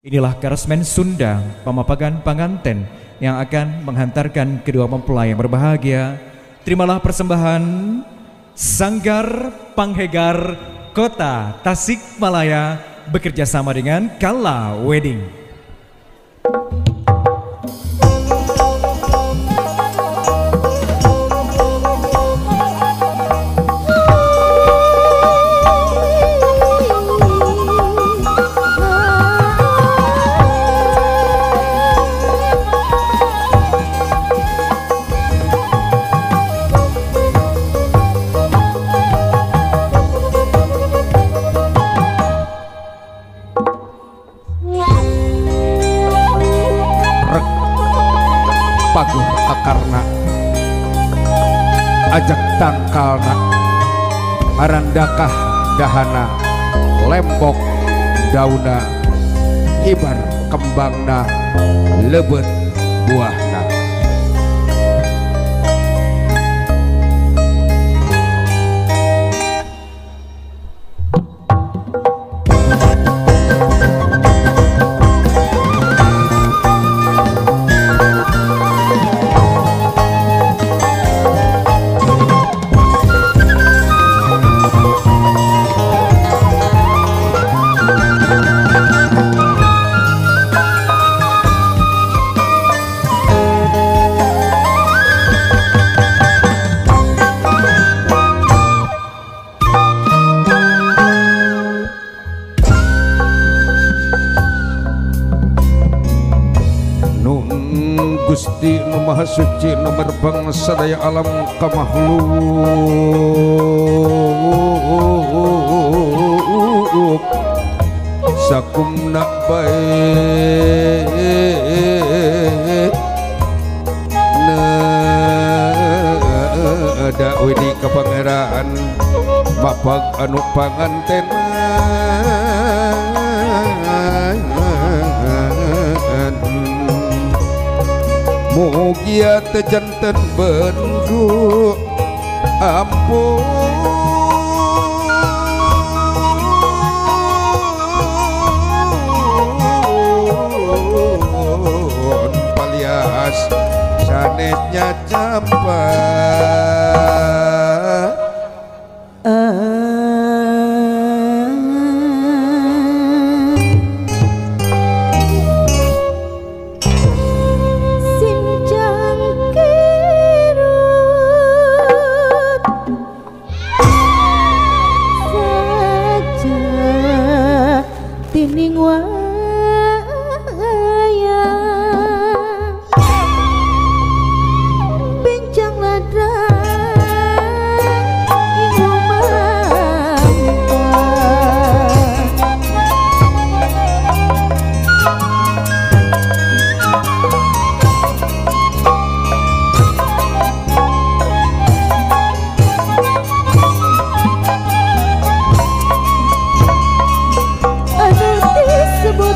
Inilah Karesmen Sunda, pamapagan panganten yang akan menghantarkan kedua mempelai yang berbahagia. Terimalah persembahan Sanggar Panghegar Kota Tasikmalaya bekerja sama dengan Kala Wedding. Paguh akarna ajak tangkalna marandakah dahana lembok dauna hibar kembangna lebet buahna. Gusti nu Maha Suci nu merbang sadaya alam ka makhluk sakumna bae nada widi ka pangeran mapag anu panganten. Mugia teu janten bendu ampun palias sanesnya campa. Tining wayang bencang ladrang ing rumangka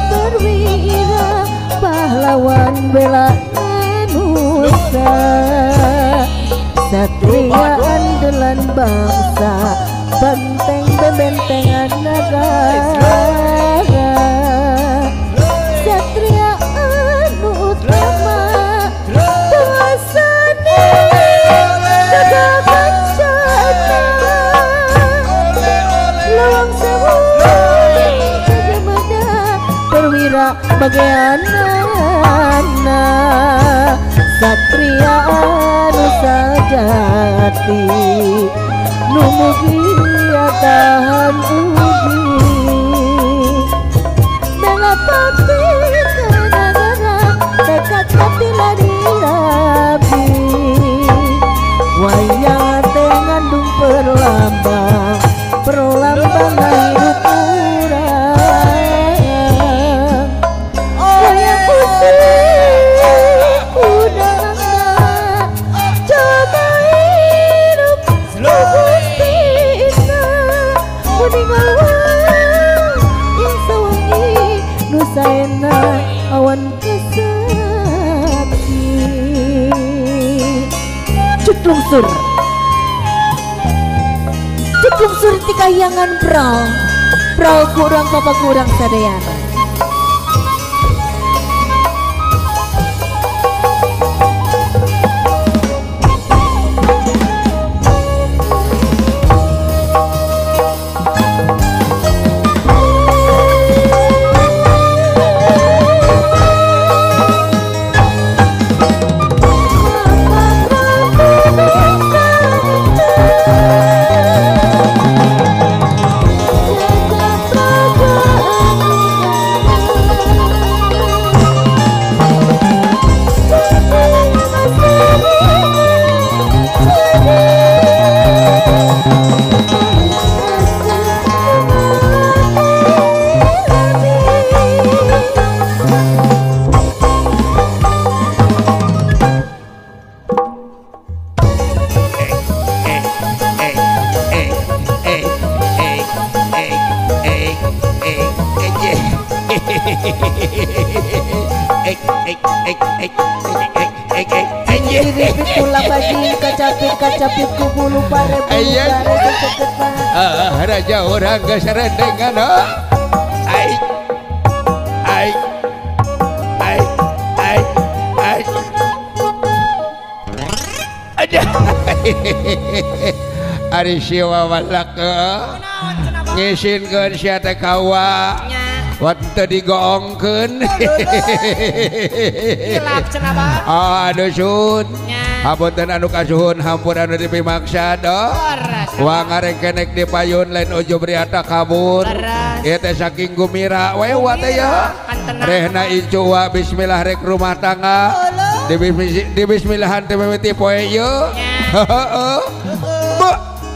perwira pahlawan bela manusia satria andalan bangsa benteng bebentengan negara satria anu utama tuasane jaga bencana lawang sewu perwira bagianana satria anu sajati nu mugia tahan uji bela pati negara tekad pati lari rabi wayang teh ngandung perlambang perlambang hidup urang. Awan kesakti Cutlungsur Cutlungsur ti kahyangan pral pral kurang papa kurang sadayana. Ek ek ek ek ek ek ek. Tulang bajing kacapit kacapit ku bulu pare bulu pare seket. Raja orang geus rendengan. Ai ai ai ai ai. Aduh. Ari si wawalak ngisinkeun sia teh ka wa. Wat teu digoongkeun. Hilap cenah bah. Aduh sun. Hapunten anu kasuhun hampura anu dipimaksa doh. Wa ngarengkenek di payun lain ujub riata kabur. Ieu teh saking gumira we wa teh ya. Rehna incu wa bismillah rek rumah tangga. Di bismillahan teh mimiti poe ieu. Heeh.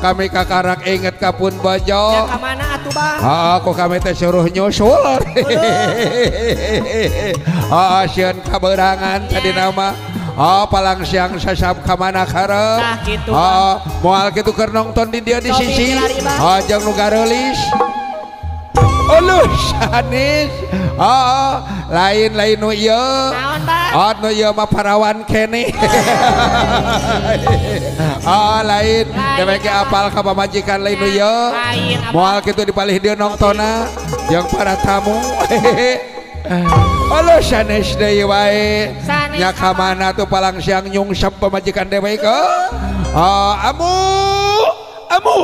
Kami kakarak inget kapun bojo. Ya kamana atuh bah? Heeh, ku kami teh suruh nyusul. Heeh, sieun kaberangan tadi nama. Oh, palang siang sasab kamana karep. Tah kitu. Heeh, moal kitu keur nongton di dieu di sisi. Heeh, jeung nu gareulis. Uluh sanes. Heeh, lain-lain nu ieu. Naon bah? Oh, nu ieu mah parawan keneh. Oh, lain. Dewek apal ka pamajikan lain nu ieu. Moal kitu dipalih dieu nongtonna jeung para tamu. Uluh sanes deui wae. Nya ka mana tuh palang siang nyungsep pamajikan dewek. Oh, amu amu.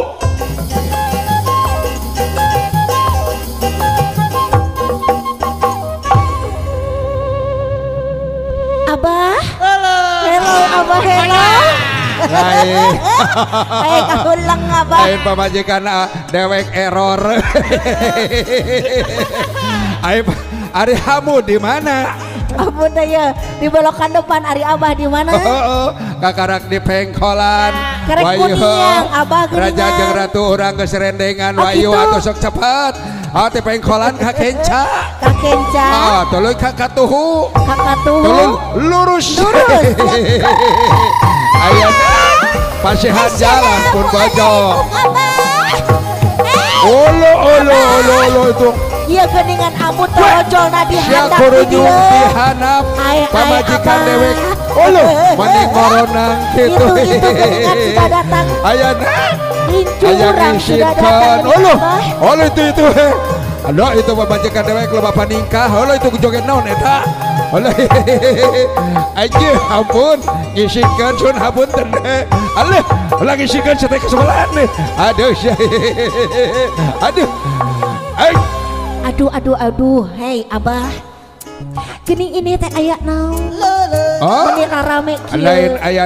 Abah, hello, hello Abah, hello. Lain, kayak kahulang Abah. Lain pamajikan dewek error. Ayo, ari hamu di mana? Ampun ya, di belokan depan. Ari Abah di mana? Kakarak di pengkolan. Karek kuning, Abah geuningan. Raja jeung ratu urang geus rendengan. Wayu atuh sok cepet. Ah ti pengkolan ka kenca. Ka kenca. Ah tuluy ka katuhu. Ka katuhu. Tuluy lurus. Lurus. Aya pasihan jalan pun bojo. Olo olo olo olo itu. Iya geningan amu torojolna di handap. Sia kurunyung di handap. Pamajikan dewek. Olo mani koronang kitu. Itu geningan sudah datang. Ayana. Incu urang sudah datang. Olo olo itu itu. Aduh itu pamajikan dewek loba paningkah. Olo itu joget naon eta. Olo aja ampun ngisikeun sun hapunten. Aduh ulah ngisikeun sateh kesebelahan nih. Aduh aduh. Ay. Aduh aduh aduh, hei Abah. Gini ini teh aya naon? Oh, meni rarame kieu. Lain aya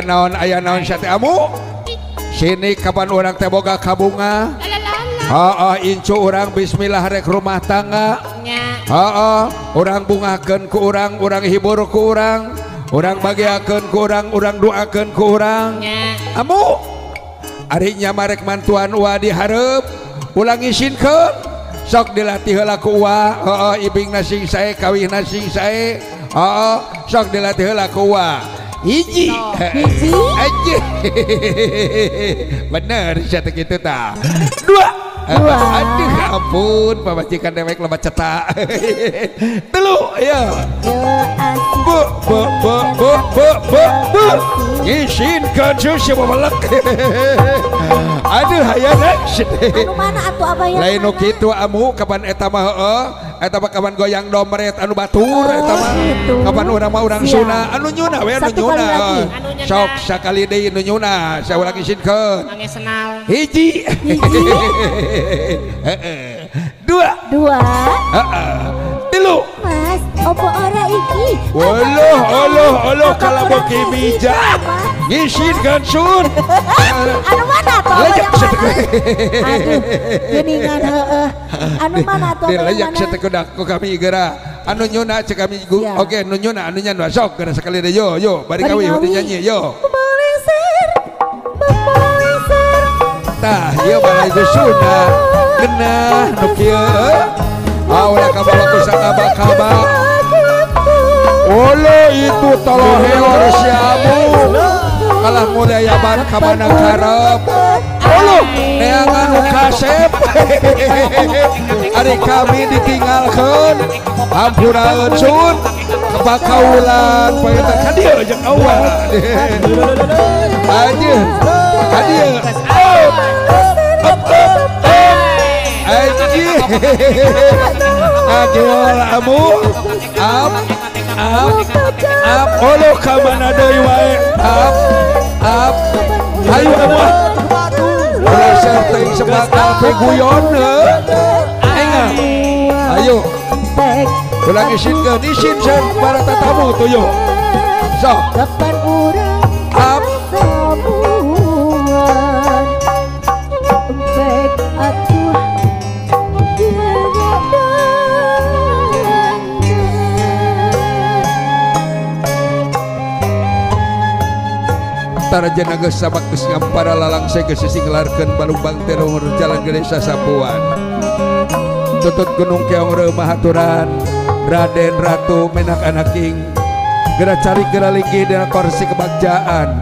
naon sia teh amu. Sini kapan urang teh boga kabunga? Heeh, incu urang bismillah rek rumah tangga. Heeh, urang bungahkeun ku urang, urang hibur ku urang, urang bagiakeun ku urang, urang doakeun ku urang. Amu. Ari nya marek mantuan ua di hareup, ulah ngisinkeun. Sok dilatih heula ku uwa, heeh ibingna sing sae kawihna sing sae. Heeh, sok dilatih heula ku uwa. Hiji. Hiji. Aja. Bener sia teh kitu tah. Dua. Dua. Aduh ampun pamajikan dewek loba cetak. Telu ya. Bu bu bu bu bu bu bu. Ngisinkeun susu babalek. Aduh hayana. Anu mana atuh Abah yang lain nu kitu amu kapan eta mah heeh. Eta mah kapan goyang domret anu batur eta mah. Kapan urang mah urang Sunda anu nyuna we anu nyuna. Sok sakali deui nu nyuna saya ulah ngisinkeun. Mangesenal. Hiji. Hiji. Dua. Dua. Tilu. Mas, opo ora iki? Oloh oloh oloh kalabo ki bijak. Ngisinkeun sun. Anu mana atuh? Lejak mana? Aduh, geuningan heeh. Anu mana atuh? Lejak satekedak ku kami geura. Anu nyuna cek kami oke nu nyuna anu nyana sok geura sakali deui yo yo bari kawi bari nyanyi yo. Meleser. Meleser. Tah ieu balai Sunda genah nu kieu. Ah ulah kabawa ku sakaba-kaba. Olo itu toloheor siamu. Kalah mudayaban kamana karep. Olo neangan nu kasep. Ari kami ditinggalkeun. Hampura sun kebakaulan panginten ka dieu jeung awa. Anjeun ka dieu. Up up up. Anjeun. Agiwal amu. Up up up. Olo ka mana deui wae. Up up. Hayu amu. Ulah serting sebakal guyon heuh. Ayo. Ulang isinkeun isin sen para tetamu tuyuh. Sok. Kapan urang Up. sambungan empek atuh Tarajana geus sabak geus ngampara lalangse geus sisinglarkeun balumbang teror jalan gede sasapuan. Tutut gunung keong reumah haturan Raden Ratu menak anaking gera cari gera linggih dina kursi kebagjaan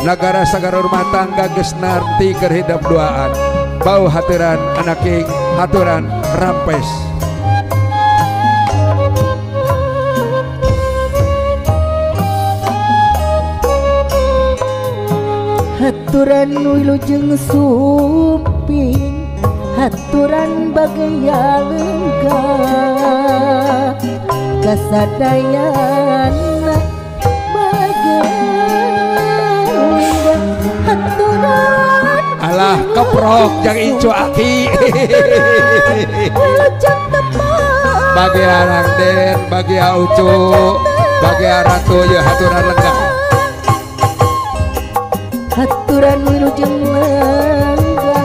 nagara sagara rumah tangga geus narti keur hidep duaan bau haturan anaking haturan rampes. Haturan wilujeng sumping haturan bagaya lenggah kasadayana bagaya haturan alah keprok jang incu aki wilujeng tepang bagia Rangden bagia Ucu bagia Ratu ye haturan lenggah haturan wilujeng lenggah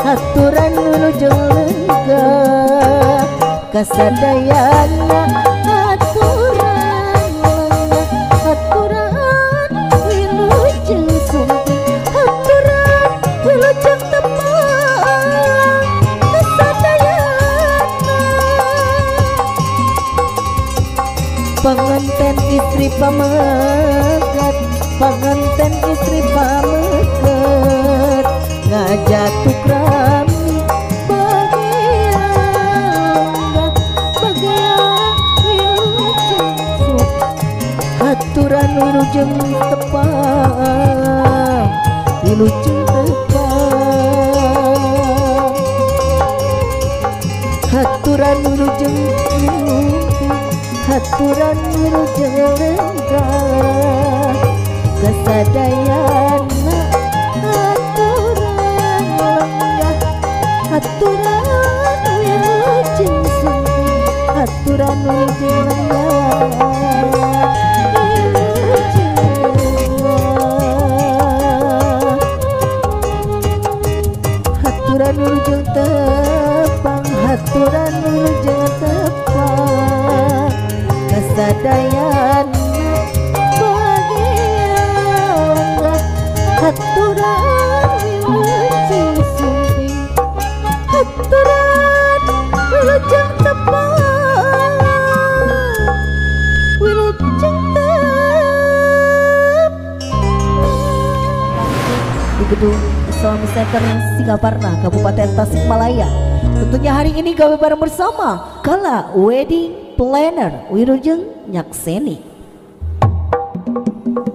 haturan wilujeng lenggah kasadayana haturan lenggah haturan wilujeng sumping haturan wilujeng tepang kasadayana panganten istri pamegat panganten istri pamegat ngajatuk rami bagia lenggah bagia wilujeng haturan wilujeng tepang wilujeng tepang haturan wilujeng haturan wilujeng lenggah kasadayana haturan lenggah haturan wilujeng sumping haturan wilujeng lenggah wilujeng lenggah haturan wilujeng tepang haturan wilujeng tepang kasadayana haturan wilujeng sumping haturan wilujeng tepang wilujeng tepang di gedung Islamic Center Singaparna, Kabupaten Tasikmalaya. Tentunya hari ini gawe bareng bersama Kala Wedding Planner Wilujeng Nyakseni.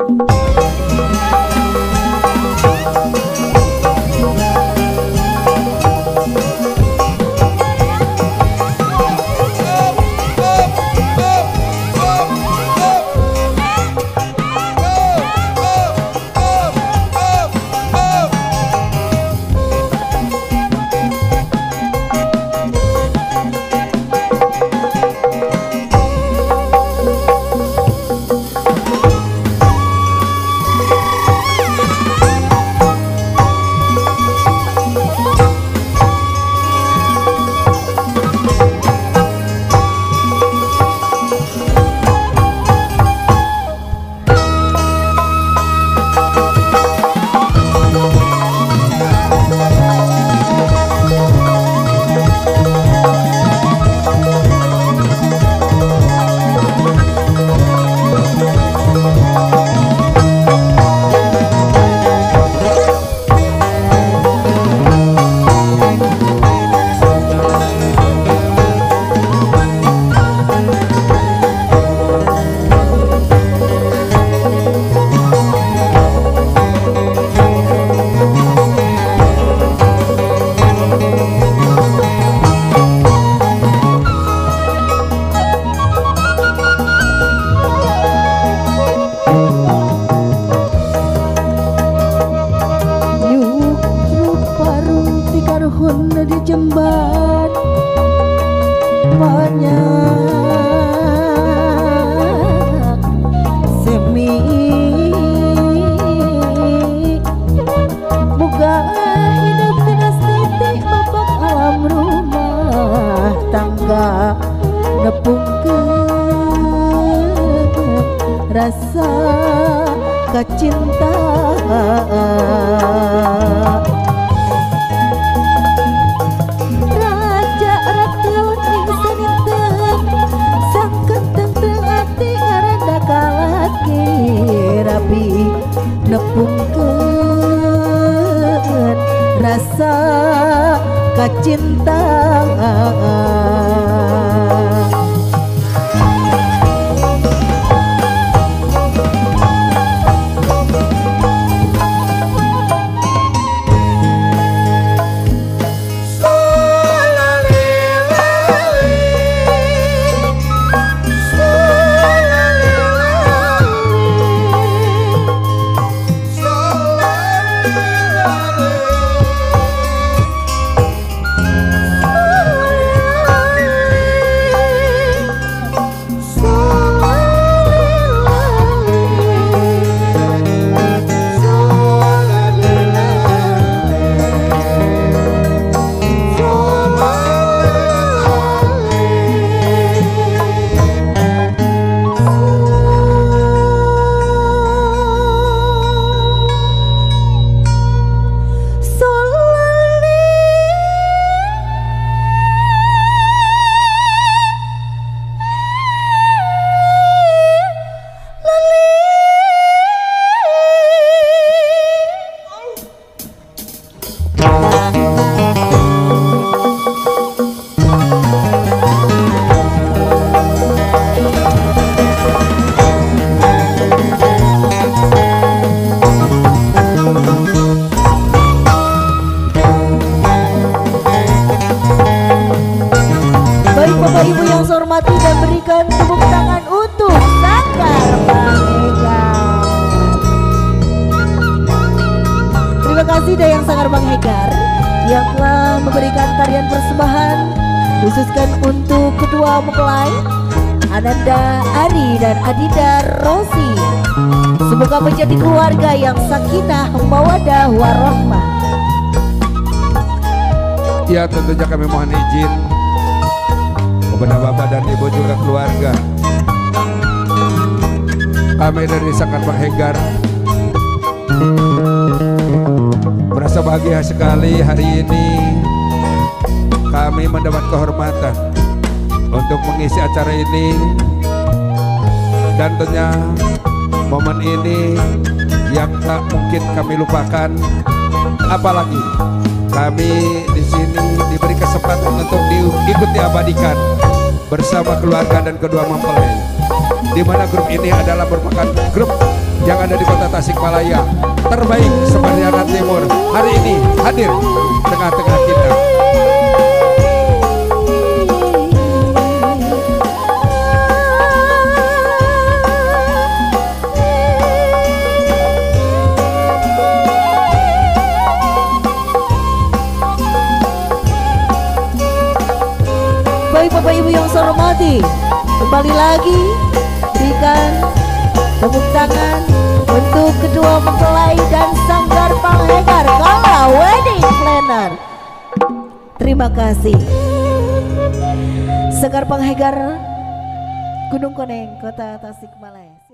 Up. Ati karuhun di jembat banyak semi buka hidup tidak titik bapak alam rumah tangga nepungkeun rasa kacinta. Raja ratu ning saninten sangkenteng teu ati ngaranda kalaki rapi nepungkeun rasa kacinta. Bapak Ibu yang saya hormati, dan berikan tepuk tangan untuk Sanggar Panghegar. Terima kasih Dayang Sanggar Panghegar yang telah memberikan tarian persembahan khususkan untuk kedua mempelai Ananda Ari dan Adinda Rosi. Semoga menjadi keluarga yang sakinah, mawadah, warahmah. Ya, tentunya kami mohon izin kepada bapak dan ibu juga keluarga. Kami dari Sanggar Panghegar merasa bahagia sekali hari ini kami mendapat kehormatan untuk mengisi acara ini, dan tentunya momen ini yang tak mungkin kami lupakan, apalagi kami di sini diberi kesempatan untuk diikuti abadikan bersama keluarga dan kedua mempelai, di mana grup ini adalah merupakan grup yang ada di kota Tasikmalaya terbaik sepanjang Timur hari ini hadir tengah-tengah kita. Baik Bapak Ibu yang saya hormati, kembali lagi berikan tepuk tangan untuk kedua mempelai dan Sanggar Panghegar Kala Wedding Planner. Terima kasih Sanggar Panghegar Gunung Koneng, Kota Tasikmalaya.